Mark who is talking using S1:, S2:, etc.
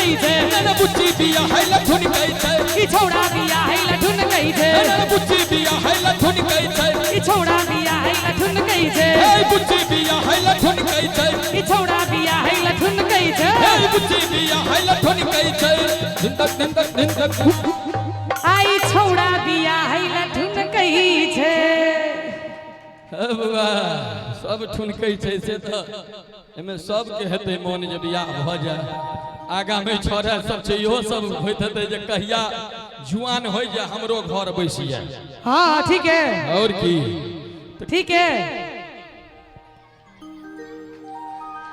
S1: लठुनकै छै।
S2: नैना बुच्ची बिया है लठुनकै छै।
S1: ई छौड़ा बिया है लठुनकै छै।
S2: नैना बुच्ची बिया है लठुनकै छै।
S1: ई छौड़ा बिया है लठुनकै छै।
S2: हे बुच्ची बिया है लठुनकै छै।
S1: ई छौड़ा बिया है लठुनकै छै।
S2: हे बुच्ची बिया है लठुनकै छै। धिन तक धिन तक धिन तक।
S1: आई छौड़ा बिया है लठुनकै छै।
S2: हे बौआ, सब ठुनकै छै से तऽ एहिमे सबके हेतै मोन जे बियाह भऽ जाय। आगाँमे छोड़ा सब छै, इहो सब होइत हेतै जे कहिया जुआन होइ जे हमरो घर बैसि जाय।
S1: हाँ ठीक है।
S2: और की
S1: ठीक है।